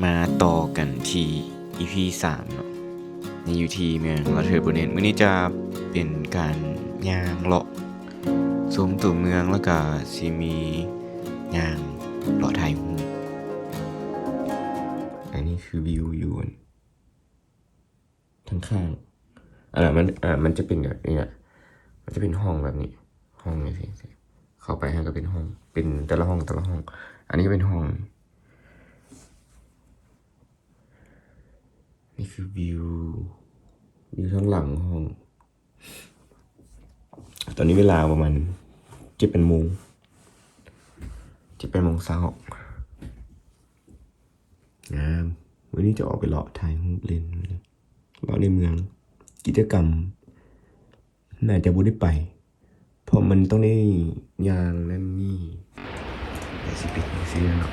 ມາຕໍ່ກັນທີ່ ອີພີ ສາມເນາະ ນີ້ຢູ່ທີ່ເມືອງລາເທີໂບເນັດ. ມື້ນີ້ຈະເປັນການຍ່າງເລາະຊົມຕົວເມືອງ ແລ້ວກະຊິມີຍ່າງເລາະຖ່າຍຮູບ. ອັນນີ້ຄືວິວຢູ່ທາງຂ້າງ ອັນນັ້ນມັນ ອັນນັ້ນມັນຈະເປັນແບບນີ້ນະ ມັນຈະເປັນຫ້ອງແບບນີ້ ຫ້ອງຈັ່ງຊີ້ ເຂົ້າໄປຫັ້ນກະເປັນຫ້ອງ ເປັນແຕ່ລະຫ້ອງ ແຕ່ລະຫ້ອງ. ອັນນີ້ກະເປັນຫ້ອງ ນີ້ຄືວິວ ວິວທາງຫຼັງຫ້ອງ. ຕອນນີ້ເວລາປະມານເຈັດແປດໂມງ ເຈັດແປດໂມງເຊົ້າ. ງາມ. ມື້ນີ້ຈະອອກໄປເລາະຖ່າຍຮູບຫຼິ້ນ ເລາະໃນເມືອງ. ກິດຈະກຳໜ້າຈະບໍ່ໄດ້ໄປ ເພາະມັນຕ້ອງໄດ້ຍ່າງນັ້ນນີ້ ແຕ່ຊິເປັນຈັ່ງຊີ້ແຫຼະເນາະ.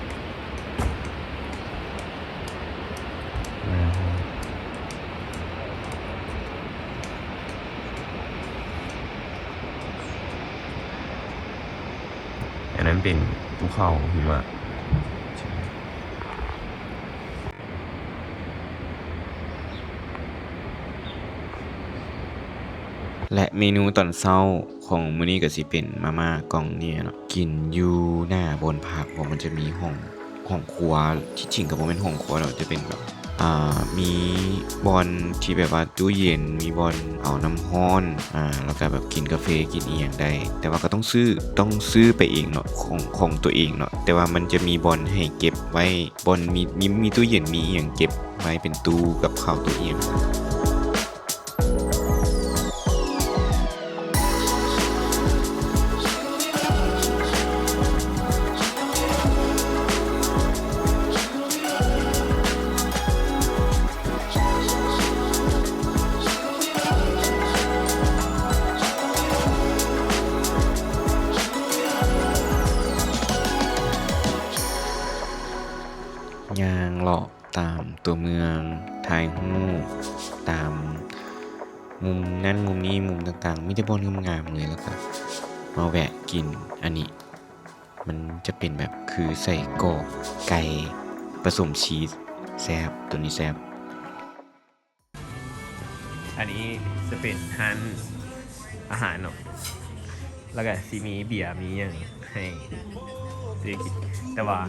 ອັນນັ້ນເປັນພູເຂົາຫິມະ. ແລະ ເມນູຕອນເຊົ້າຂອງມື້ນີ້ກະຊິເປັນມາມ່າກ່ອງນີ້ເນາະ ກິນຢູ່ໜ້າບ່ອນພັກ ເພາະມັນຈະມີຫ້ອງ ຫ້ອງຄົວ ທີ່ຈິງກະບໍ່ແມ່ນຫ້ອງຄົວເນາະ ຈະເປັນແບບ ອ່າ ມີບ່ອນທີ່ແບບວ່າຕູ້ເຢັນ ມີບ່ອນເອົານ້ຳຮ້ອນ ອ່າ ແລ້ວກະແບບກິນກາເຟ ກິນອີ່ຫຍັງໄດ້ ແຕ່ວ່າກະຕ້ອງຊື້ ຕ້ອງຊື້ໄປເອງເນາະ ຂອງ ຂອງຕົວເອງເນາະ ແຕ່ວ່າມັນຈະມີບ່ອນໃຫ້ເກັບໄວ້ ບ່ອນມີ ມີ ມີຕູ້ເຢັນ ມີອີ່ຫຍັງເກັບໄວ້ເປັນຕູ້ກັບເຂົ້າຕູ້ອີ່ຫຍັງ. ຍ່າງເລາະຕາມຕົວເມືອງ ຖ່າຍຮູບຕາມມຸມນັ້ນມຸມນີ້ ມຸມຕ່າງໆ ມີແຕ່ບ່ອນງາມໆເລີຍ ແລ້ວກະມາແວະກິນອັນນີ້ ມັນຈະເປັນແບບຄືໄສ້ກອກໄກ່ປະສົມຊີສ ແຊບ ໂຕນີ້ແຊບ. ອັນນີ້ຈະເປັນຮ້ານອາຫານເນາະ ແລ້ວກະຊິມີເບຍມີຫຍັງໃຫ້ຊື້ກິນ ແຕ່ວ່າ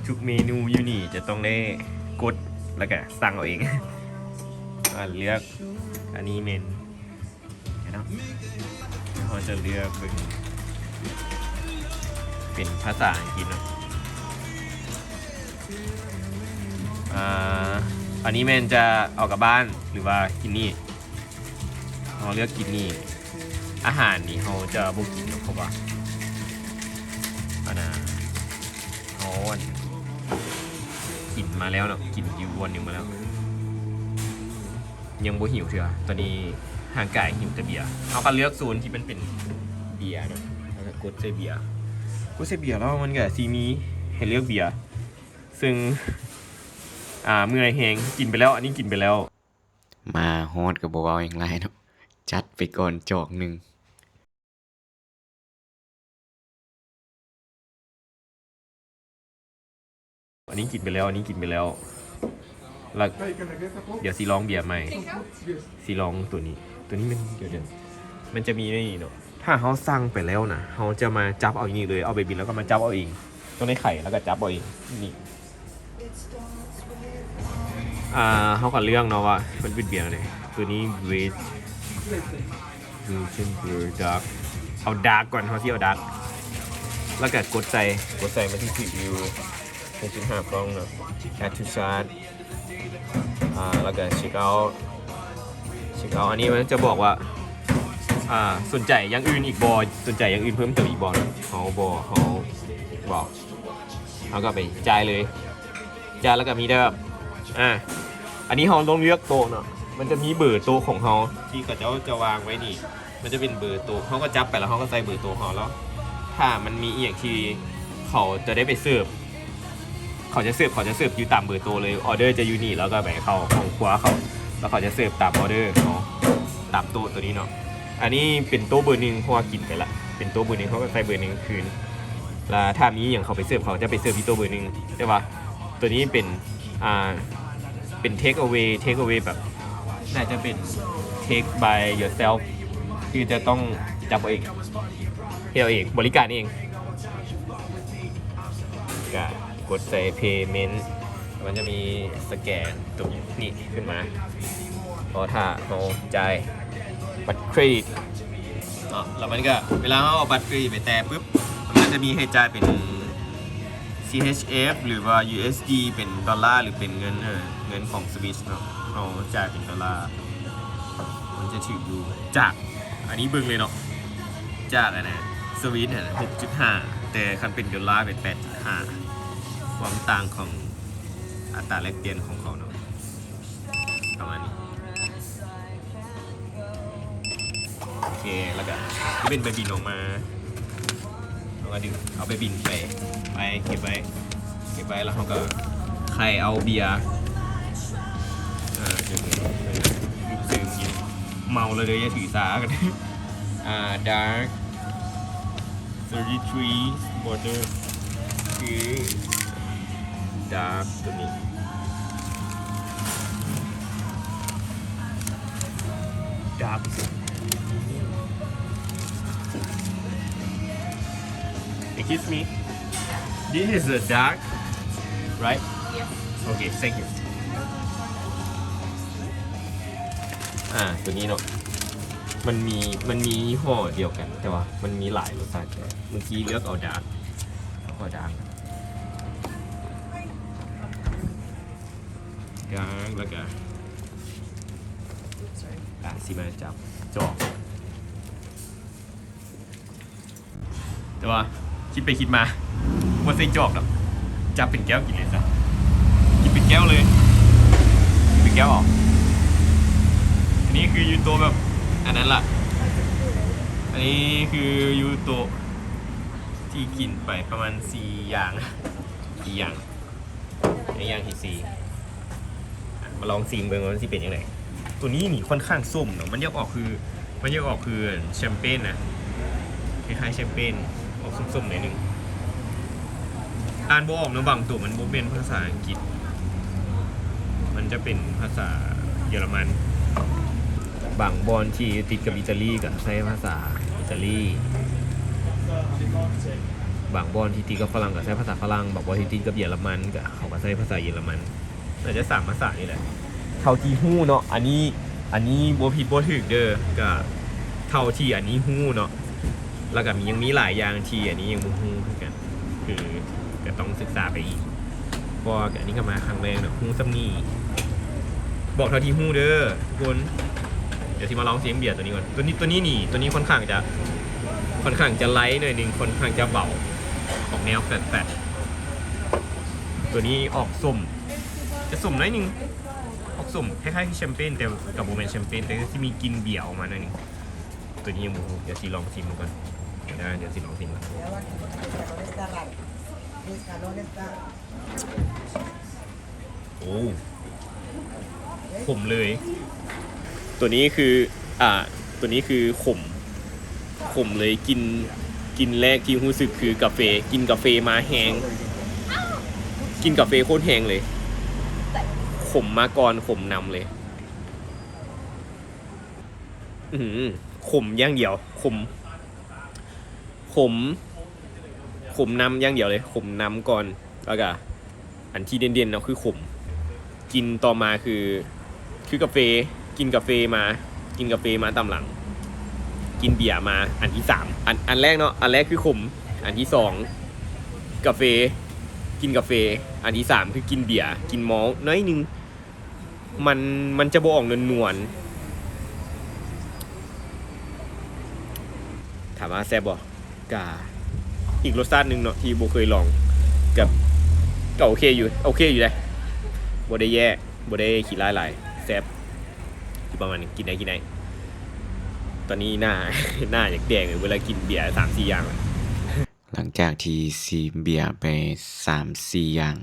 ທຸກເມນູຢູ່ນີ້ຈະຕ້ອງໄດ້ກົດ ແລ້ວກະສັ່ງເອົາເອງ ອ່າ ເລືອກ ອັນນີ້ແມ່ນ ເນາະ ເຮົາຈະເລືອກເບິ່ງເປັນພາສາອັງກິດເນາະ ອ່າ ອັນນີ້ແມ່ນຈະເອົາກັບບ້ານ ຫຼືວ່າກິນນີ້ ເຮົາເລືອກກິນນີ້ ອາຫານນີ້ເຮົາຈະບໍ່ກິນເນາະ ເພາະວ່າ ອັນນ່າ ເຮົາ ອັນ ກິນມາແລ້ວເນາະ ກິນຢູ່ບ່ອນໜຶ່ງມາແລ້ວ ຍັງບໍ່ຫິວເທື່ອ ຕອນນີ້ຮ່າງກາຍຫິວແຕ່ເບຍ ເຮົາກະເລືອກໂຊນທີ່ມັນເປັນເບຍເນາະ ແລ້ວກະກົດໃສ່ເບຍ ກົດໃສ່ເບຍແລ້ວມັນກະຊິມີໃຫ້ເລືອກເບຍ ເຊິ່ງ ອ່າ ເມື່ອຍແຮງ ກິນໄປແລ້ວ ອັນນີ້ກິນໄປແລ້ວ ມາຮອດກະບໍ່ເວົ້າຫຍັງຫຼາຍເນາະ ຈັດໄປກ່ອນຈອກໜຶ່ງ. ອັນນີ້ກິນໄປແລ້ວ ອັນນີ້ກິນໄປແລ້ວ ແລ້ວ ດຽວຊິລອງເບຍໃໝ່ ຊິລອງໂຕນີ້ ໂຕນີ້ມັນ ດຽວ ດຽວ ມັນຈະມີໃນນີ້ເນາະ ຖ້າເຮົາສັ່ງໄປແລ້ວນະ ເຮົາຈະມາຈັບເອົາຢູ່ນີ້ເລີຍ ເອົາໃບບິນແລ້ວກະມາຈັບເອົາເອງ ຕ້ອງໄດ້ໄຂແລ້ວກະຈັບເອົາເອງ ນີ້ ອ່າ ເຮົາກະເລືອກເນາະວ່າມັນເປັນເບຍແນວໃດ ໂຕນີ້ Red Belgian Blue Dark ເອົາ Dark ກ່ອນ ເຮົາຊິເອົາ Dark ແລ້ວກະກົດໃສ່ ກົດໃສ່ ມັນຊິຖືກຢູ່ ເຈັດຈຸດຫ້າຟອງເນາະ Add to Cart ອ່າ ແລ້ວກະ Check Out Check Out ອັນນີ້ມັນຈະບອກວ່າ ອ່າ ສົນໃຈຢ່າງອື່ນອີກບໍ່ ສົນໃຈຢ່າງອື່ນເພີ່ມເຕີມອີກບໍ່ ເຮົາບໍ່ ເຮົາບໍ່ ເຮົາກະໄປຈ່າຍເລີຍ ຈ່າຍແລ້ວກະມີແຕ່ແບບ ອ່າ ອັນນີ້ເຮົາຕ້ອງເລືອກໂຕະເນາະ ມັນຈະມີເບີໂຕະຂອງເຮົາ ທີ່ເຂົາເຈົ້າຈະວາງໄວ້ນີ້ ມັນຈະເປັນເບີໂຕະ ເຮົາກະຈັບໄປແລ້ວເຮົາກະໃສ່ເບີໂຕະເຮົາ ແລ້ວຖ້າມັນມີອີ່ຫຍັງທີ່ເຂົາຈະໄດ້ໄປເສີບ ເຂົາຈະເສີບ ເຂົາຈະເສີບຢູ່ຕາມເບີໂຕະເລີຍ ອໍເດີຈະຢູ່ນີ້ ແລ້ວກະໄປເຂົ້າຫ້ອງຄົວເຂົາ ແລ້ວເຂົາຈະເສີບຕາມອໍເດີເຮົາ ຕາມໂຕະໂຕນີ້ເນາະ ອັນນີ້ເປັນໂຕະເບີໜຶ່ງ ເພາະວ່າກິນໄປລະ ເປັນໂຕະເບີໜຶ່ງ ເຮົາກະໃສ່ເບີໜຶ່ງຄືນ ແລ້ວຖ້າມີຫຍັງເຂົາໄປເສີບ ເຂົາຈະໄປເສີບທີ່ໂຕະເບີໜຶ່ງ ແຕ່ວ່າໂຕນີ້ເປັນ ອ່າ ເປັນ take away take away ແບບ ໜ້າຈະເປັນ take by yourself ຄືຈະຕ້ອງຈັບເອົາເອງ ເຮັດເອົາເອງ ບໍລິການເອງ. ກະກົດໃສ່ payment ມັນຈະມີສະແກນຕົງນີ້ຂຶ້ນມາ ເພາະຖ້າເຮົາຈ່າຍບັດເຄຣດິດເນາະ ແລ້ວມັນກະ ເວລາເຮົາເອົາບັດເຄຣດິດໄປແຕະປຶບ ມັນກະຈະມີໃຫ້ຈ່າຍເປັນ CHF ຫຼືວ່າ USD ເປັນດອນລາ ຫຼືເປັນເງິນ ເອີ ເງິນຂອງ Swiss ເນາະ ເຮົາຈ່າຍເປັນດອນລາ ມັນຈະຖືກຢູ່ ຈາກ ອັນນີ້ເບິ່ງເລີຍເນາະ ຈາກອັນນະ Swiss ຫັ້ນ ຫົກຈຸດຫ້າ ແຕ່ຄັນເປັນດອນລາເປັນ ແປດຈຸດຫ້າ ຄວາມຕ່າງຂອງອັດຕາແລກປ່ຽນຂອງເຂົາເນາະ ປະມານນີ້. ໂອເຄ ແລ້ວກະ ຈະເປັນໃບບິນອອກມາ ເຮົາກະດຶງເອົາໃບບິນໄປ ໄປ ເກັບໄວ້ ເກັບໄວ້ ແລ້ວເຮົາກະໄຂເອົາເບຍ ອ່າ ເອົາເບຍ ເມົາແລ້ວເດີ ຢ່າຖືສາກັນ ອ່າ Dark thirty-three Border ຄື Dark ໂຕນີ້ Dark. Excuse me. This is a dark, right? Yes. Okay, thank you. ອ່າ ໂຕນີ້ເນາະ ມັນມີ ມັນມີຍີ່ຫໍ້ດຽວກັນ ແຕ່ວ່າມັນມີຫຼາຍລົດຊາດ ແຕ່ວ່າເມື່ອກີ້ເລືອກເອົາ Dark ເອົາ Dark Dark ແລ້ວກະ ອ່າ ຊິມາຈັບຈອກ ແຕ່ວ່າຄິດໄປຄິດມາ ບໍ່ໃສ່ຈອກດອກ ຈັບເປັນແກ້ວກິນເລີຍຊະ ກິນເປັນແກ້ວເລີຍ ກິນເປັນແກ້ວເອົາ. ອັນນີ້ຄືຢູໂຕະແບບ ອັນນັ້ນລະ ອັນນີ້ຄືຢູໂຕະທີ່ກິນໄປປະມານສີ່ຢ່າງ ສີ່ຢ່າງ. ໃນຢ່າງທີສີ່ ມາລອງຊີມເບິ່ງວ່າມັນຊິເປັນຈັ່ງໃດ. ໂຕນີ້ນີ້ຂ້ອນຂ້າງສົ້ມເນາະ ມັນຢາກອອກຄື ມັນຢາກອອກຄືແຊມເປນນະ ຄ້າຍໆແຊມເປນ ອອກສົ້ມໆໜ້ອຍໜຶ່ງ. ອ່ານບໍ່ອອກເນາະ ບາງໂຕມັນບໍ່ແມ່ນພາສາອັງກິດ ມັນຈະເປັນພາສາເຢຍລະມັນ. ບາງບ່ອນທີ່ຕິດກັບອີຕາລີກະໃຊ້ພາສາອີຕາລີ ບາງບ່ອນທີ່ຕິດກັບຝຣັ່ງກະໃຊ້ພາສາຝຣັ່ງ ບາງບ່ອນທີ່ຕິດກັບເຢຍລະມັນກະ ເຂົາກະໃຊ້ພາສາເຢຍລະມັນ ໜ້າຈະສາມພາສານີ້ແຫຼະ ເທົ່າທີ່ຮູ້ເນາະ. ອັນນີ້ ອັນນີ້ບໍ່ຜິດບໍ່ຖືກເດີ ກະເທົ່າທີ່ອັນນີ້ຮູ້ເນາະ ແລ້ວກະມີ ຍັງມີຫຼາຍຢ່າງທີ່ອັນນີ້ຍັງບໍ່ຮູ້ຄືກັນ ຄືກະຕ້ອງສຶກສາໄປອີກ ເພາະວ່າອັນນີ້ກະມາຄັ້ງແລກເນາະ ຮູ້ສ່ຳນີ້ ບອກເທົ່າທີ່ຮູ້ເດີທຸກຄົນ. ດຽວຊິມາລອງຊີມເບຍໂຕນີ້ກ່ອນ ໂຕນີ້ ໂຕນີ້ນີ້ ໂຕນີ້ຂ້ອນຂ້າງຈະ ຂ້ອນຂ້າງຈະໄລໜ້ອຍໜຶ່ງ ຂ້ອນຂ້າງຈະເບົາ ອອກແນວແຟດໆ. ໂຕນີ້ອອກສົ້ມ ຈະສົ້ມໜ້ອຍໜຶ່ງ ອອກສົ້ມຄ້າຍໆແຊມເປນ ແຕ່ກະບໍ່ແມ່ນແຊມເປນ ແຕ່ກະຊິມີກິ່ນເບຍອອກມາໜ້ອຍໜຶ່ງ. ໂຕນີ້ຍັງບໍ່ຮູ້ ດຽວຊິລອງຊີມເບິ່ງກ່ອນ ດຽວຊິລອງຊີມກ່ອນ. ໂອ້ ຂົມເລີຍ ໂຕນີ້ຄື ອ່າ ໂຕນີ້ຄືຂົມ ຂົມເລີຍ ກິ່ນ ກິ່ນແລກທີ່ຮູ້ສຶກຄືກາເຟ ກິ່ນກາເຟມາແຮງ ກິ່ນກາເຟໂຄດແຮງເລີຍ ຂົມມາກ່ອນ ຂົມນຳເລີຍ. ອື ຂົມຢ່າງດຽວ ຂົມ ຂົມ ຂົມນຳຢ່າງດຽວເລີຍ ຂົມນຳກ່ອນ ແລ້ວກະອັນທີ່ເດັ່ນໆເນາະຄືຂົມ ກິ່ນຕໍ່ມາຄື ຄືກາເຟ ກິ່ນກາເຟມາ ກິ່ນກາເຟມາຕາມຫຼັງ ກິ່ນເບຍມາອັນທີສາມ ອັນ ອັນແລກເນາະ ອັນແລກຄືຂົມ ອັນທີສອງກາເຟ ກິ່ນກາເຟ ອັນທີສາມຄືກິ່ນເບຍ ກິ່ນມອລໜ້ອຍໜຶ່ງ. ມັນ ມັນຈະບໍ່ອອກນວນໆ. ຖາມວ່າແຊບບໍ່? ກະອີກລົດຊາດໜຶ່ງເນາະ ທີ່ບໍ່ເຄີຍລອງ ກະ ກະໂອເຄຢູ່ ໂອເຄຢູ່ເດ ບໍ່ໄດ້ແຍ່ ບໍ່ໄດ້ຂີ້ຮ້າຍຫຼາຍ ແຊບ ຢູ່ປະມານນີ້ ກິນໄດ້ ກິນໄດ້. ຕອນນີ້ໜ້າ ໜ້າຢາກແດງເລີຍ ເວລາກິນເບຍສາມສີ່ຢ່າງ. ຫຼັງຈາກທີ່ຊີມເບຍໄປສາມສີ່ຢ່າງ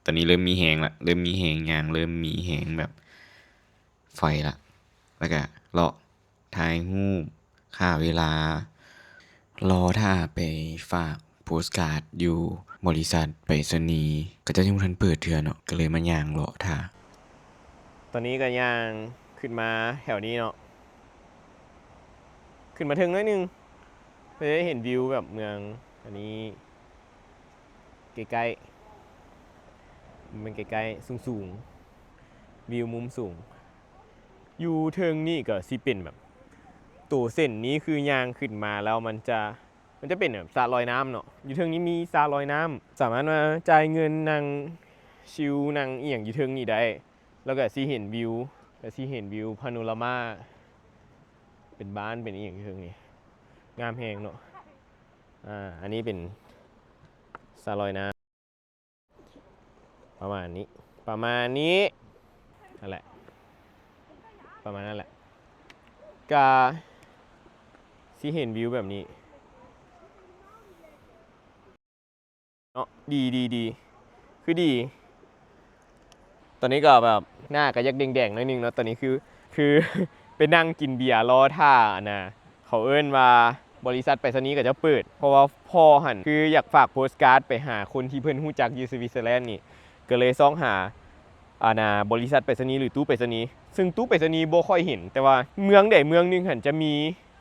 ຕອນນີ້ເລີ່ມມີແຮງລະ ເລີ່ມມີແຮງຍ່າງ ເລີ່ມມີແຮງແບບໄຟລະ ແລ້ວກະເລາະຖ່າຍຮູບ ຂ້າເວລາ ລໍຖ້າໄປຝາກໂພສກາດຢູ່ ບໍລິສັດໄປສະນີ ເຂົາເຈົ້າຍັງບໍ່ທັນເປີດເທື່ອເນາະ ກໍເລີຍມາຍ່າງເລາະຖ້າ. ຕອນນີ້ກໍຍ່າງຂຶ້ນມາແຖວນີ້ເນາະ ຂຶ້ນມາເທິງໜ້ອຍໜຶ່ງ ເພື່ອຈະເຫັນວິວແບບເມືອງ ອັນນີ້ໃກ້ໆ ມັນໃກ້ໆ ສູງໆ ວິວມຸມສູງ. ຢູ່ເທິງນີ້ກໍຊິເປັນແບບ ໂຕເສັ້ນນີ້ຄືຍ່າງຂຶ້ນມາແລ້ວມັນຈະ ມັນຈະເປັນແບບສະລອຍນ້ຳເນາະ ຢູ່ເທິງນີ້ມີສະລອຍນ້ຳ ສາມາດມາຈ່າຍເງິນ ນັ່ງຊິວ ນັ່ງອີ່ຫຍັງຢູ່ເທິງນີ້ໄດ້ ແລ້ວກໍຊິເຫັນວິວ ກໍຊິເຫັນວິວພາໂນລາມາ ເປັນບ້ານເປັນອີ່ຫຍັງຢູ່ເທິງນີ້ ງາມແຮງເນາະ. ອາ ອັນນີ້ເປັນສະລອຍນ້ຳ ປະມານນີ້ ປະມານນີ້ ນັ້ນແຫຼະ ປະມານນັ້ນແຫຼະ ກະຊິເຫັນວິວແບບນີ້ເນາະ ດີ ດີ ດີ ຄືດີ. ຕອນນີ້ກໍແບບໜ້າກໍຢາກແດງໆ ໜ້ອຍໜຶ່ງເນາະ ຕອນນີ້ຄື ຄືໄປນັ່ງກິນເບຍລໍຖ້າ ອັນນ່າ ເຂົາເອີ້ນວ່າບໍລິສັດໄປສະນີເຂົາເຈົ້າເປີດ ເພາະວ່າພໍ່ຫັ້ນຄືຢາກຝາກໂປສກາດໄປຫາຄົນທີ່ເພິ່ນຮູ້ຈັກຢູ່ສະວິດເຊີແລນນີ້ ກໍເລີຍຊອກຫາ ອັນນ່າ ບໍລິສັດໄປສະນີ ຫຼື ຕູ້ໄປສະນີ ເຊິ່ງຕູ້ໄປສະນີບໍ່ຄ່ອຍເຫັນ ແຕ່ວ່າເມືອງໃດເມືອງໜຶ່ງຫັ້ນຈະມີ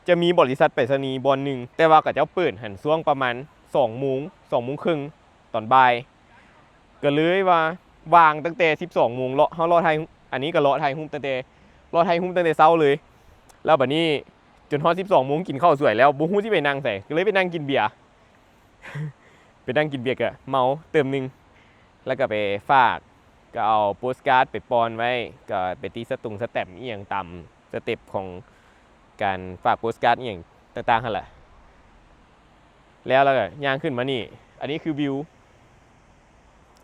ຈະມີບໍລິສັດໄປສະນີບ່ອນໜຶ່ງ ແຕ່ວ່າເຂົາເຈົ້າເປີດຫັ້ນຊ່ວງປະມານສອງໂມງ ສອງໂມງເຄິ່ງຕອນບ່າຍ ກໍເລີຍວ່າວ່າງຕັ້ງແຕ່ສິບສອງໂມງ ເລາະ ເຮົາເລາະຖ່າຍ ອັນນີ້ກໍເລາະຖ່າຍຮູບຕັ້ງແຕ່ ເລາະຖ່າຍຮູບຕັ້ງແຕ່ເຊົ້າເລີຍ ແລ້ວບັດນີ້ຈົນຮອດສິບສອງໂມງ ກິນເຂົ້າສວຍແລ້ວ ບໍ່ຮູ້ຊິໄປນັ່ງໃສ ກໍເລີຍໄປນັ່ງກິນເບຍ ໄປນັ່ງກິນເບຍ ກໍເມົາເຕີມໜຶ່ງ ແລ້ວກໍໄປຝາກ ກໍເອົາໂປສກາດໄປປ່ອນໄວ້ ກໍໄປຕິດສະຕົງສະແຕັມອີ່ຫຍັງຕາມສະເຕັບຂອງການຝາກໂປສກາດອີ່ຫຍັງຕ່າງໆ ຫັ້ນແຫຼະ. ແລ້ວ ແລ້ວກໍຍ່າງຂຶ້ນມານີ້ ອັນນີ້ຄືວິວ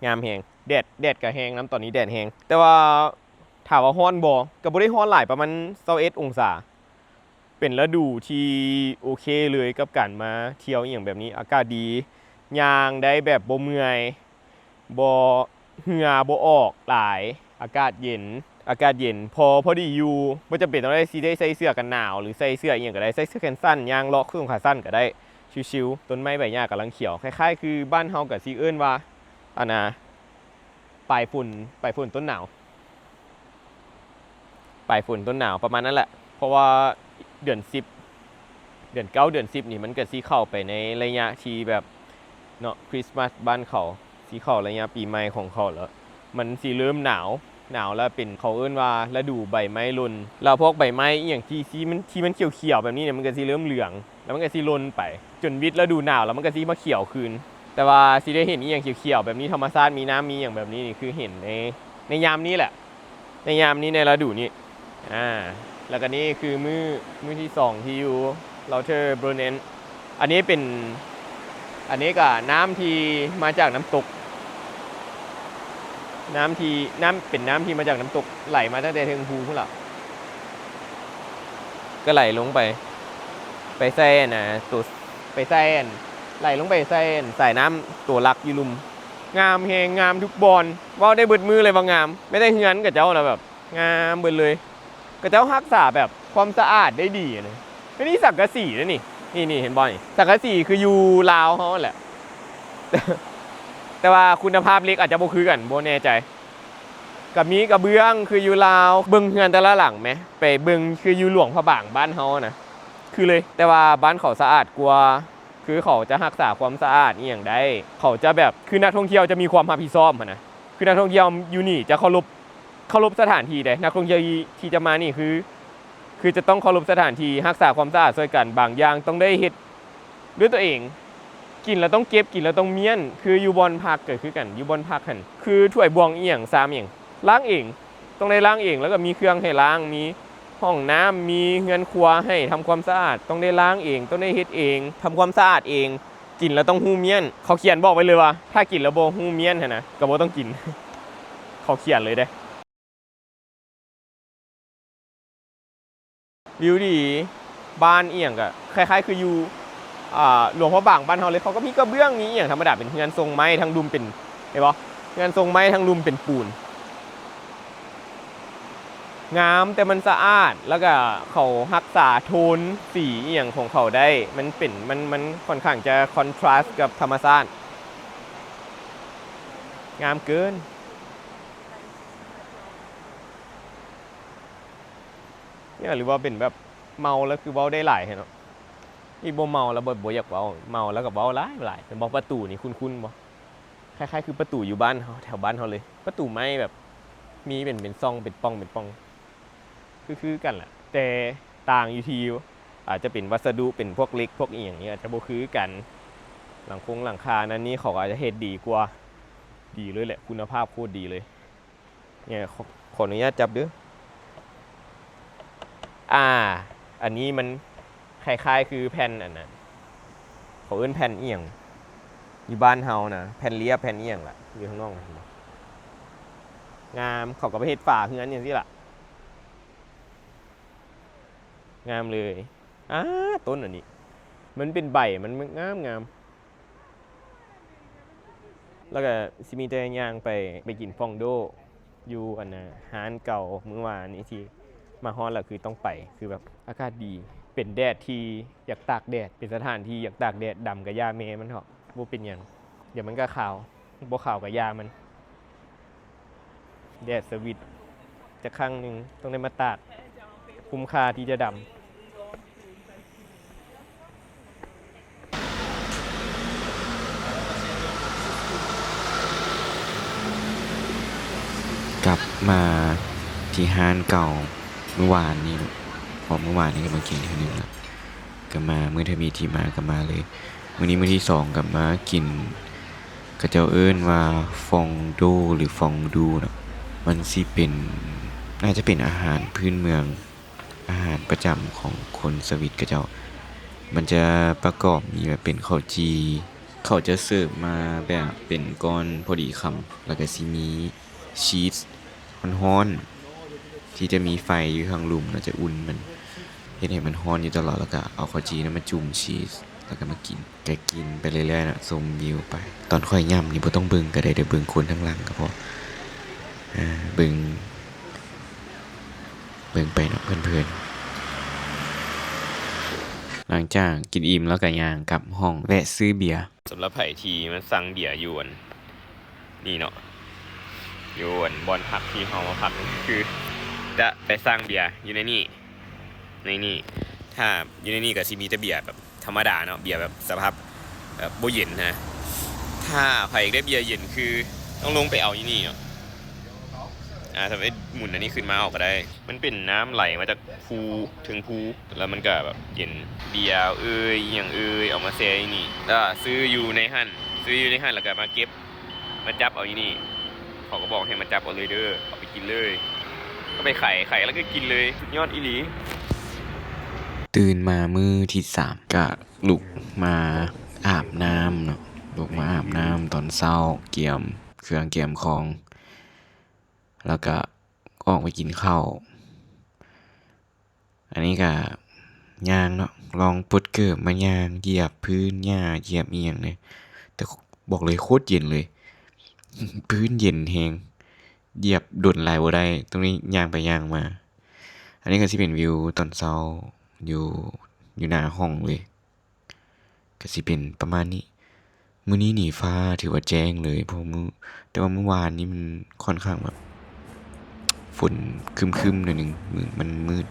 ງາມແຮງ ແດດ ແດດກໍແຮງນຳ ຕອນນີ້ແດດແຮງ ແຕ່ວ່າຖາມວ່າຮ້ອນບໍ່ ກໍບໍ່ໄດ້ຮ້ອນຫຼາຍ ປະມານຊາວເອັດອົງສາ ເປັນລະດູທີ່ໂອເຄເລີຍກັບການມາທ່ຽວອີ່ຫຍັງແບບນີ້ ອາກາດດີ ຍ່າງໄດ້ແບບບໍ່ເມື່ອຍ ບໍ່ ເຫື່ອບໍ່ອອກຫຼາຍ ອາກາດເຢັນ ອາກາດເຢັນ ພໍ ພໍດີຢູ່ ບໍ່ຈຳເປັນຕ້ອງໄດ້ ຊິໄດ້ໃສ່ເສື້ອກັນໜາວ ຫຼື ໃສ່ເສື້ອອີ່ຫຍັງກໍໄດ້ ໃສ່ເສື້ອແຂນສັ້ນ ຍ່າງເລາະເຄື່ອງຂາສັ້ນກໍໄດ້ ຊິວໆ. ຕົ້ນໄມ້ໃບຫຍ້າກຳລັງຂຽວ ຄ້າຍໆຄືບ້ານເຮົາກໍຊິເອີ້ນວ່າ ອັນນ່າ ປາຍຝົນ ປາຍຝົນຕົ້ນໜາວ ປາຍຝົນຕົ້ນໜາວ ປະມານນັ້ນແຫຼະ ເພາະວ່າເດືອນສິບ ເດືອນເກົ້າ ເດືອນສິບນີ້ ມັນກໍຊິເຂົ້າໄປໃນໄລຍະທີ່ແບບ ເນາະ ຄຣິສມາສບ້ານເຂົາ ຊິເຂົ້າໄລຍະປີໃໝ່ຂອງເຂົາແລ້ວ ມັນຊິເລີ່ມໜາວ ໜາວແລ້ວເປັນ ເຂົາເອີ້ນວ່າລະດູໃບໄມ້ຫຼົ່ນ ແລ້ວພວກໃບໄມ້ອີ່ຫຍັງທີ່ ທີ່ມັນ ທີ່ມັນຂຽວໆແບບນີ້ເນຍ ມັນກໍຊິເລີ່ມເຫຼືອງ ແລ້ວມັນກໍຊິຫຼົ່ນໄປ ຈົນວິດລະດູໜາວ ແລ້ວມັນກໍຊິມາຂຽວຄືນ. ແຕ່ວ່າຊິໄດ້ເຫັນອີ່ຫຍັງຂຽວໆແບບນີ້ ທຳມະຊາດ ມີນ້ຳ ມີຫຍັງແບບນີ້ນີ້ ຄືເຫັນໃນ ໃນຍາມນີ້ແຫຼະ ໃນຍາມນີ້ ໃນລະດູນີ້ ອາ ແລ້ວກໍນີ້ຄືມື້ ມື້ທີສອງທີ່ຢູ່ Lauterbrunnen ອັນນີ້ເປັນ ອັນນີ້ກໍນ້ຳທີ່ມາຈາກນ້ຳຕົກ ນ້ຳທີ່ ນ້ຳ ເປັນນ້ຳທີ່ມາຈາກນ້ຳຕົກ ໄຫຼມາຕັ້ງແຕ່ເທິງພູພຸ້ນລະ ກໍໄຫຼລົງໄປ ໄປໃສ່ອັນນ່າ ໂຕ ໄປໃສ່ອັນ ໄຫຼລົງໄປໃສ່ອັນສາຍນ້ຳໂຕຫຼັກຢູ່ລຸ່ມ. ງາມແຮງ ງາມທຸກບ່ອນ ເວົ້າໄດ້ເບິດມື້ເລີຍວ່າງາມ. ແມ້ແຕ່ເຮືອນເຂົາເຈົ້ານະແບບງາມເບິດເລີຍ. ເຂົາເຈົ້າຮັກສາແບບຄວາມສະອາດໄດ້ດີນະ. ອັນນີ້ສັງກະສີເດ້ນີ້. ນີ້ ນີ້ເຫັນບໍ່ນີ້? ສັງກະສີຄືຢູ່ລາວເຮົາຫັ້ນແຫຼະ. ແຕ່ວ່າຄຸນນະພາບເຫຼັກອາດຈະບໍ່ຄືກັນ ບໍ່ແນ່ໃຈ. ກໍມີກະເບື້ອງຄືຢູ່ລາວ. ເບິ່ງເຮືອນແຕ່ລະຫຼັງແມ ໄປເບິ່ງຄືຢູ່ຫຼວງພະບາງບ້ານເຮົານະ ຄືເລີຍ. ແຕ່ວ່າບ້ານເຂົາສະອາດກວ່າ ຄືເຂົາຈະຮັກສາຄວາມສະອາດອີ່ຫຍັງໄດ້. ເຂົາຈະແບບ ຄືນັກທ່ອງທ່ຽວຈະມີຄວາມຮັບຜິດຊອບຫັ້ນນະ. ຄືນັກທ່ອງທ່ຽວຢູ່ນີ້ຈະເຄົາລົບ ເຄົາລົບສະຖານທີ່ເດ້. ນັກທ່ອງທ່ຽວທີ່ ທີ່ຈະມານີ້ຄື ຄືຈະຕ້ອງເຄົາລົບສະຖານທີ່ ຮັກສາຄວາມສະອາດຊ່ວຍກັນ. ບາງຢ່າງຕ້ອງໄດ້ເຮັດ ດ້ວຍຕົວເອງ. ກິນແລ້ວຕ້ອງເກັບ ກິນແລ້ວຕ້ອງມ້ຽນ. ຄືຢູ່ບ່ອນພັກກໍຄືກັນ ຢູ່ບ່ອນພັກຫັ້ນ ຄືຖ້ວຍບ່ວງອີ່ຫຍັງຊາມອີ່ຫຍັງ ລ້າງເອງ ຕ້ອງໄດ້ລ້າງເອງ. ແລ້ວກໍມີເຄື່ອງໃຫ້ລ້າງ ມີຫ້ອງນ້ຳ ມີເຮືອນຄົວໃຫ້ທຳຄວາມສະອາດ ຕ້ອງໄດ້ລ້າງເອງ ຕ້ອງໄດ້ເຮັດເອງ ທຳຄວາມສະອາດເອງ. ກິນແລ້ວຕ້ອງຮູ້ມ້ຽນ. ເຂົາຂຽນບອກໄວ້ເລີຍວ່າ ຖ້າກິນແລ້ວບໍ່ຮູ້ມ້ຽນຫັ້ນນະ ກໍບໍ່ຕ້ອງກິນ. ເຂົາຂຽນເລີຍເດ້. ວິວດີ ບ້ານອີ່ຫຍັງກະຄ້າຍໆຄືຢູ່ ອ່າ ຫຼວງພະບາງບ້ານເຮົາເລີຍ. ເຂົາກໍມີກະເບື້ອງ ມີອີ່ຫຍັງທຳມະດາ ເປັນເຮືອນຊົງໄມ້ ທັງດຸມເປັນ ເຫັນບໍ່ ເຮືອນຊົງໄມ້ ທັງດຸມເປັນປູນ. ງາມ ແຕ່ມັນສະອາດ ແລ້ວກະເຂົາຮັກສາໂທນສີອີ່ຫຍັງຂອງເຂົາໄດ້. ມັນເປັນ ມັນ ມັນຂ້ອນຂ້າງຈະຄອນທຣາສກັບທຳມະຊາດ. ງາມເກີນ. ນີ້ ຫຼືວ່າເປັນແບບເມົາແລ້ວຄືເວົ້າໄດ້ຫຼາຍແທ້ເນາະ? ນີ້ບໍ່ເມົາແລ້ວບໍ່ ບໍ່ຢາກເວົ້າ, ເມົາແລ້ວກໍເວົ້າຫຼາຍໆ. ແມ່ນບໍ່? ປະຕູນີ້ຄຸ້ນໆບໍ່? ຄ້າຍໆຄືປະຕູຢູ່ບ້ານເຮົາ ແຖວບ້ານເຮົາເລີຍ. ປະຕູໄມ້ແບບມີເປັນ ເປັນຊ່ອງ ເປັນປ່ອງ ເປັນປ່ອງ ຄື ຄືກັນແຫຼະ ແຕ່ຕ່າງຢູ່ທີ່ ອາດຈະເປັນວັດສະດຸ ເປັນພວກເຫຼັກ ພວກອີ່ຫຍັງນີ້ ອາດຈະບໍ່ຄືກັນ. ຫຼັງຄົງຫຼັງຄານັ້ນນີ້ ເຂົາກໍອາດຈະເຮັດດີກວ່າ ດີເລີຍແຫຼະ ຄຸນນະພາບໂຄດດີເລີຍ. ນີ້ ຂໍ ຂໍອະນຸຍາດຈັບເດີ້. ອ່າ ອັນນີ້ມັນຄ້າຍໆຄືແຜ່ນອັນນັ້ນ ເຂົາເອີ້ນແຜ່ນອີ່ຫຍັງ ຢູ່ບ້ານເຮົານະ ແຜ່ນລຽບ ແຜ່ນອີ່ຫຍັງລະ ຢູ່ທາງນອກຫັ້ນ. ງາມ ເຂົາກໍໄປເຮັດຝາເຮືອນຈັ່ງຊີ້ລະ ງາມເລີຍ. ອ່າ ຕົ້ນອັນນີ້ ມັນເປັນໃບ ມັນ ມັນງາມໆ. ແລ້ວກໍຊິມີແຕ່ຍ່າງໄປ ໄປກິນຟອງໂດຢູ່ອັນນ່າ ຮ້ານເກົ່າມື້ວານນີ້ ທີ່ມາຮອດແລ້ວຄືຕ້ອງໄປ ຄືແບບອາກາດດີ ເປັນແດດທີ່ຢາກຕາກແດດ ເປັນສະຖານທີ່ຢາກຕາກແດດ. ດຳກໍຢ່າແມ່ມັນເຖາະ ບໍ່ເປັນຫຍັງ ດຽວມັນກໍຂາວ ບໍ່ຂາວກໍຢ່າມັນ. ແດດສະວິດຈັກຄັ້ງໜຶ່ງ ຕ້ອງໄດ້ມາຕາກ ຄຸ້ມຄ່າທີ່ຈະດຳ. ກັບມາທີ່ຮ້ານເກົ່າມື້ວານນີ້ເນາະ ເພາະມື້ວານນີ້ກໍມາກິນເທື່ອໜຶ່ງລະ ກໍມາ ມື້ທຳອິດທີ່ມາກໍມາເລີຍ. ມື້ນີ້ມື້ທີສອງກໍມາກິນ ເຂົາເຈົ້າເອີ້ນວ່າຟອງໂດ ຫຼື ຟອງດູເນາະ. ມັນຊິເປັນ ໜ້າຈະເປັນອາຫານພື້ນເມືອງ ອາຫານປະຈຳຂອງຄົນສະວິດເຂົາເຈົ້າ. ມັນຈະປະກອບມີແບບເປັນເຂົ້າຈີ່ ເຂົາຈະເສີບມາແບບເປັນກ້ອນພໍດີຄຳ ແລ້ວກໍຊິມີຊີສຮ້ອນໆ ທີ່ຈະມີໄຟຢູ່ທາງລຸ່ມ ແລ້ວຈະອຸ່ນມັນ ເຮັດໃຫ້ມັນຮ້ອນຢູ່ຕະຫຼອດ ແລ້ວກໍເອົາເຂົ້າຈີ່ນັ້ນມາຈຸ່ມຊີສ ແລ້ວກໍມາກິນ. ກໍກິນໄປເລື້ອຍໆເນາະ ຊົມວິວໄປ. ຕອນຂ້ອຍຫຍ້ຳນີ້ບໍ່ຕ້ອງເບິ່ງກໍໄດ້ເດີ້ ເບິ່ງຄົນທາງຫຼັງກໍພໍ. ເອີ ເບິ່ງ ເບິ່ງໄປເນາະເພີນໆ. ຫຼັງຈາກກິນອີ່ມແລ້ວກໍຍ່າງກັບຫ້ອງ ແວະຊື້ເບຍ. ສຳລັບໃຜທີ່ມາສັ່ງເບຍຢູ່ອັນນີ້ເນາະ ຢູ່ອັນບ່ອນພັກທີ່ເຮົາມາພັກນີ້ ຄືຈະໄປສັ່ງເບຍຢູ່ໃນນີ້ ໃນນີ້. ຖ້າຢູ່ໃນນີ້ກໍຊິມີແຕ່ເບຍແບບ ທຳມະດາເນາະ ເບຍແບບສະພາບແບບບໍ່ເຢັນນະ. ຖ້າໃຜຢາກໄດ້ເບຍເຢັນ ຄືຕ້ອງລົງໄປເອົາຢູ່ນີ້ເນາະ. ອາ ສາມາດໝູນອັນນີ້ຂຶ້ນມາເອົາກໍໄດ້. ມັນເປັນນ້ຳໄຫຼມາຈາກພູ ເທິງພູ ແລ້ວມັນກໍແບບເຢັນ. ເບຍເອີຍ ອີ່ຫຍັງເອີຍ ເອົາມາແຊ່ຢູ່ນີ້ ແລ້ວຊື້ຢູ່ໃນຫັ້ນ ຊື້ຢູ່ໃນຫັ້ນ ແລ້ວກໍມາເກັບ ມາຈັບເອົາຢູ່ນີ້. ເຂົາກໍບອກໃຫ້ມາຈັບເອົາເລີຍເດີ້ ເອົາໄປກິນເລີຍ. ກໍໄປໄຂ ໄຂແລ້ວກໍກິນເລີຍ. ສຸດຍອດອີ່ຫຼີ. ຕື່ນມາມື້ທີສາມ ກະລຸກມາອາບນ້ຳເນາະ ລຸກມາອາບນ້ຳຕອນເຊົ້າ ກຽມເຄື່ອງກຽມຂອງ ແລ້ວກະອອກໄປກິນເຂົ້າ. ອັນນີ້ກະຍ່າງເນາະ ລອງປົດເກີບມາຍ່າງ ຢຽບພື້ນຫຍ້າ ຢຽບອີ່ຫຍັງເລີຍ ແຕ່ບອກເລີຍໂຄດເຢັນເລີຍ. ພື້ນເຢັນແຮງ ຢຽບດົນຫຼາຍບໍ່ໄດ້ ຕ້ອງໄດ້ຍ່າງໄປຍ່າງມາ. ອັນນີ້ກໍຊິເປັນວິວຕອນເຊົ້າຢູ່ ຢູ່ໜ້າຫ້ອງເລີຍ ກໍຊິເປັນປະມານນີ້. ມື້ນີ້ນີ້ຟ້າຖືວ່າແຈ້ງເລີຍ ເພາະມື້ ແຕ່ວ່າມື້ວານນີ້ມັນຂ້ອນຂ້າງແບບຝົນຄຶ້ມໆໜ້ອຍໜຶ່ງ ມັນມືດ.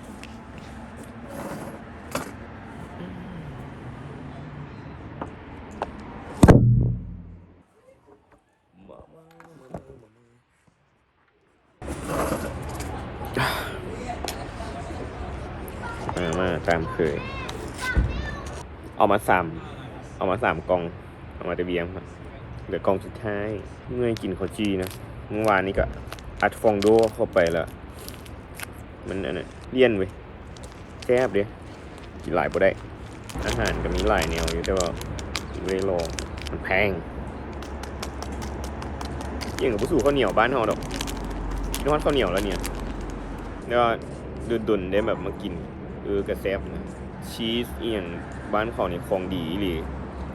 ມາ ມາຕາມເຄີຍ ເອົາມາສາມ ເອົາມາສາມກ່ອງ ເອົາມາແຕ່ວຽງ ເຫຼືອກ່ອງສຸດທ້າຍ. ເມື່ອຍກິນເຂົ້າຈີ່ນະ ມື້ວານນີ້ກະອັດຟອງໂດເຂົ້າໄປລະ ມັນອັນນັ້ນ ລ້ຽນເວີຍ ແຊບເດ້. ກິນຫຼາຍບໍ່ໄດ້ ອາຫານກໍມີຫຼາຍແນວຢູ່ ແຕ່ວ່າບໍ່ໄດ້ລອງ ມັນແພງ. ອີ່ຫຍັງກໍບໍ່ສູ້ເຂົ້າໜຽວບ້ານເຮົາດອກ ຄິດຮອດເຂົ້າໜຽວແລ້ວນີ້ ແຕ່ວ່າດົນໆໄດ້ແບບມາກິນ ເອີ ກໍແຊບນະ. ຊີສອີ່ຫຍັງບ້ານເຂົານີ້ຂອງດີອີ່ຫຼີ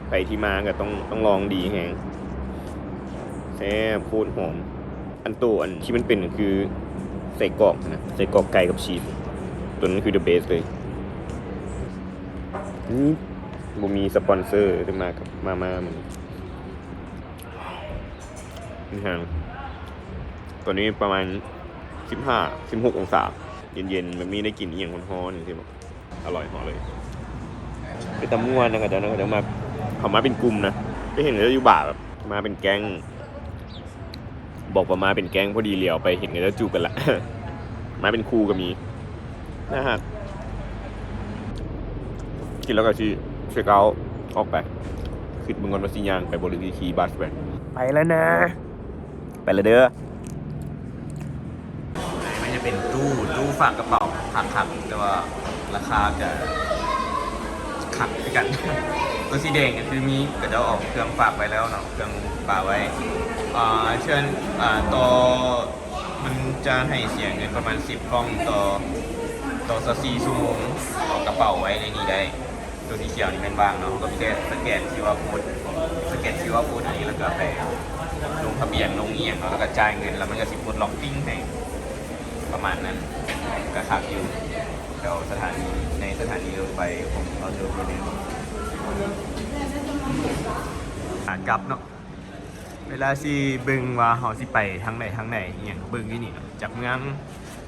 ໃຜທີ່ມາກໍຕ້ອງ ຕ້ອງລອງ ດີແຮງ ແຊບໂຄດຫອມ. ອັນໂຕອັນທີ່ມັນເປັນຄືໄສ້ກອກນະ ໄສ້ກອກໄກ່ກັບຊີສ ໂຕນັ້ນຄືເດີເບສເລີຍ. ນີ້ບໍ່ມີສະປອນເຊີ ແຕ່ມາກັບມາມ່າມື້ນີ້. ແຮງ. ຕອນນີ້ປະມານສິບຫ້າ ສິບຫົກອົງສາ ເຢັນໆ ແບບນີ້ໄດ້ກິນອີ່ຫຍັງຮ້ອນໆ ຈັ່ງຊີ້ ອະລ່ອຍເຫາະເລີຍ. ເປັນຕາມ່ວນນະ ເຂົາເຈົ້ານະ ເຂົາເຈົ້າມາ ເຂົາມາເປັນກຸ່ມນະ ໄປເຫັນເຂົາເຈົ້າຢູ່ບາ ແບບມາເປັນແກ້ງ ບອກວ່າມາເປັນແກ້ງ ພໍດີຫຼຽວໄປເຫັນເຂົາເຈົ້າຈູບກັນລະ ມາເປັນຄູ່ກໍມີ. ໜ້າຮັກ. ກິນແລ້ວກໍຊິເຊັກເອົາອອກໄປ ຄິດເບິ່ງກ່ອນວ່າຊິຍ່າງໄປບໍ່ ຫຼືຊິຂີ່ບັສໄປ. ໄປແລ້ວນະ ໄປແລ້ວເດີ. ມັນຈະເປັນຕູ້ ຕູ້ຝາກກະເປົາຄັກໆ ແຕ່ວ່າລາຄາກໍຄັກຄືກັນ. ຕົວສີແດງກໍຄືມີ ເຂົາເຈົ້າເອົາເຄື່ອງຝາກໄວ້ແລ້ວເນາະ ເຄື່ອງປະໄວ້. ອ່າ ເຊີນ ອ່າ ຕໍ່ ມັນຈະໃຫ້ເສຍເງິນປະມານສິບຟອງຕໍ່ ຕໍ່ຊາວສີ່ຊົ່ວໂມງ ເອົາກະເປົາໄວ້ໃນນີ້ໄດ້. ຕົວສີຂຽວນີ້ແມ່ນວ່າງເນາະ ເຮົາກໍມີແຕ່ສະແກນຄິວອາໂຄດ ສະແກນຄິວອາໂຄດອັນນີ້ ແລ້ວກໍໄປລົງທະບຽນ ລົງອີ່ຫຍັງເນາະ ແລ້ວກໍຈ່າຍເງິນ ແລ້ວມັນກໍຊິປົດລັອກຕິ້ງໃຫ້ ປະມານນັ້ນ. ກໍຄັກຢູ່ ແຖວສະຖານີ ໃນສະຖານີລົດໄຟຂອງ Ultra Berlin. ຂາກັບເນາະ ເວລາຊິເບິ່ງວ່າເຮົາຊິໄປທາງໃດທາງໃດອີ່ຫຍັງ ເບິ່ງຢູ່ນີ້ເນາະ ຈາກເມືອງ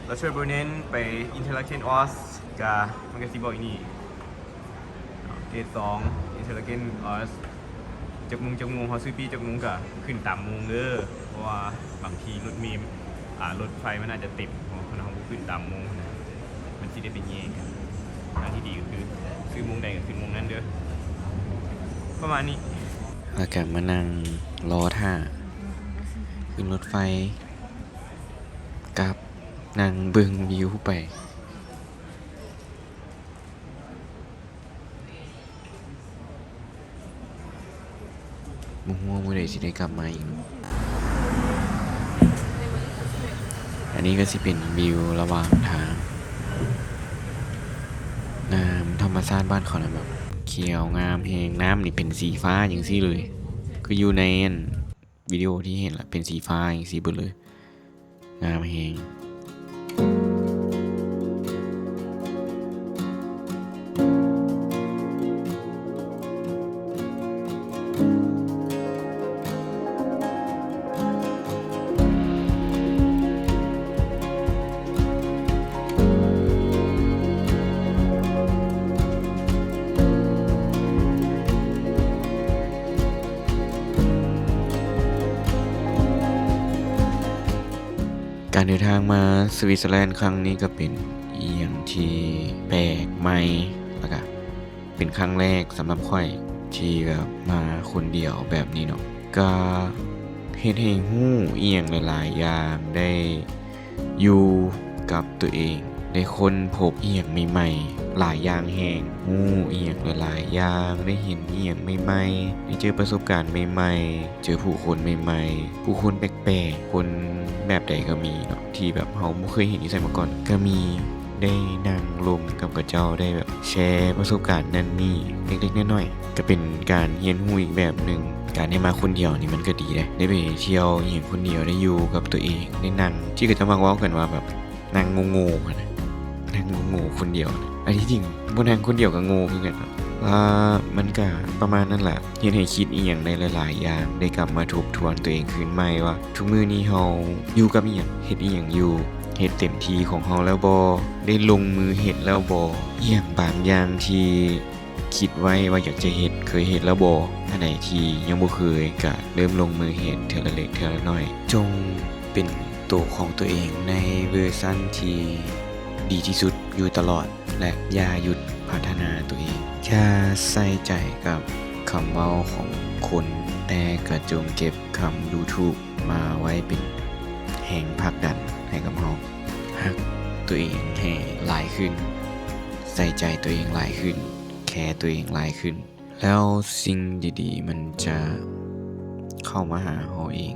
Lauterbrunnen ໄປ Interlaken Ost ກະ ມັນກະຊິບອກຢູ່ນີ້ເນາະ ເກດສອງ Interlaken Ost ຈັກໂມງ ຈັກໂມງ ເຮົາຊື້ປີ້ຈັກໂມງກະຂຶ້ນຕາມໂມງເດີ ເພາະວ່າບາງທີລົດເມ ອ່າ ລົດໄຟມັນອາດຈະເຕັມ ເພາະວ່າຄັນເຮົາບໍ່ຂຶ້ນຕາມໂມງຫັ້ນນະ ມັນຊິໄດ້ໄປແຍ່ງກັນ. ທາງທີ່ດີກໍຄືຊື້ໂມງໃດກໍຂຶ້ນໂມງນັ້ນເດີ ປະມານນີ້. ແລ້ວກໍມານັ່ງລໍຖ້າຂຶ້ນລົດໄຟກັບ ນັ່ງເບິ່ງວິວໄປ. ບໍ່ຮູ້ວ່າມື້ໃດຊິໄດ້ກັບມາອີກ. ອັນນີ້ກໍຊິເປັນວິວລະຫວ່າງທາງ. ນ້ຳທຳມະຊາດບ້ານເຂົານະ ແບບຂຽວງາມແຮງ. ນ້ຳນີ້ເປັນສີຟ້າຈັ່ງຊີ້ເລີຍ ຄືຢູ່ໃນອັນ ວິດີໂອທີ່ເຫັນລະເປັນສີຟ້າຈັ່ງຊີ້ເບິດເລີຍ ງາມແຮງ. ການເດີນທາງມາສະວິດເຊີແລນຄັ້ງນີ້ກໍເປັນອີ່ຫຍັງທີ່ແປກໃໝ່ ແລ້ວກະເປັນຄັ້ງແລກສຳລັບຂ້ອຍທີ່ແບບມາຄົນດຽວແບບນີ້ເນາະ. ກະເຮັດໃຫ້ຮູ້ອີ່ຫຍັງຫຼາຍໆຢ່າງ ໄດ້ຢູ່ກັບຕົວເອງ ໄດ້ຄົ້ນພົບອີ່ຫຍັງໃໝ່ໆຫຼາຍຢ່າງແຮງ ຮູ້ອີ່ຫຍັງຫຼາຍໆຢ່າງ ໄດ້ເຫັນອີ່ຫຍັງໃໝ່ໆ ໄດ້ເຈີປະສົບການໃໝ່ໆ ເຈີຜູ້ຄົນໃໝ່ໆ ຜູ້ຄົນແປກໆ ຄົນແບບໃດກໍມີເນາະ ທີ່ແບບເຮົາບໍ່ເຄີຍເຫັນຢູ່ໃສມາກ່ອນກໍມີ ໄດ້ນັ່ງລົມກັບເຂົາເຈົ້າ ໄດ້ແບບແຊປະສົບການນັ້ນນີ້ເລັກໆນ້ອຍໆ ກໍເປັນການຮຽນຮູ້ອີກແບບໜຶ່ງ. ການໄດ້ມາຄົນດຽວນີ້ມັນກໍດີເດ້ ໄດ້ໄປທ່ຽວອີ່ຫຍັງຄົນດຽວ ໄດ້ຢູ່ກັບຕົວເອງ ໄດ້ນັ່ງ ທີ່ເຂົາເຈົ້າມັກເວົ້າກັນວ່າແບບ ນັ່ງໂງ່ໆຫັ້ນນະ ນັ່ງໂງ່ໆຄົນດຽວນະ. ອັນທີ່ຈິງບໍ່ນັ່ງຄົນດຽວກໍໂງ່ຄືກັນເນາະ ວ່າມັນກະປະມານນັ້ນລະ ເຮັດໃຫ້ຄິດອີ່ຫຍັງໄດ້ຫຼາຍໆຢ່າງ ໄດ້ກັບມາທົບທວນຕົວເອງຄືນໃໝ່ວ່າ ທຸກມື້ນີ້ເຮົາຢູ່ກັບອີ່ຫຍັງ ເຮັດອີ່ຫຍັງຢູ່ ເຮັດເຕັມທີ່ຂອງເຮົາແລ້ວບໍ່ ໄດ້ລົງມືເຮັດແລ້ວບໍ່ ອີ່ຫຍັງບາງຢ່າງທີ່ ຄິດໄວ້ວ່າຢາກຈະເຮັດ ເຄີຍເຮັດແລ້ວບໍ່? ອັນໃດທີ່ຍັງບໍ່ເຄີຍ ກະເລີ່ມລົງມືເຮັດເທື່ອລະເລັກເທື່ອລະໜ້ອຍ. ຈົ່ງເປັນໂຕຂອງຕົວເອງໃນເວີຊັນທີ່ດີທີ່ສຸດຢູ່ຕະຫຼອດ ແລະ ຢ່າຢຸດພັດທະນາຕົວເອງ. ຢ່າໃສ່ໃຈກັບຄຳເວົ້າຂອງຄົນ, ແຕ່ກະຈົ່ງເກັບຄຳດູຖູກມາໄວ້ເປັນແຮງຜັກດັນໃຫ້ກັບເຮົາ. ຮັກຕົວເອງໃຫ້ຫຼາຍຂຶ້ນ, ໃສ່ໃຈຕົວເອງຫຼາຍຂຶ້ນ, ແຄຕົວເອງຫຼາຍຂຶ້ນ, ແລ້ວສິ່ງດີໆມັນຈະເຂົ້າມາຫາເຮົາເອງ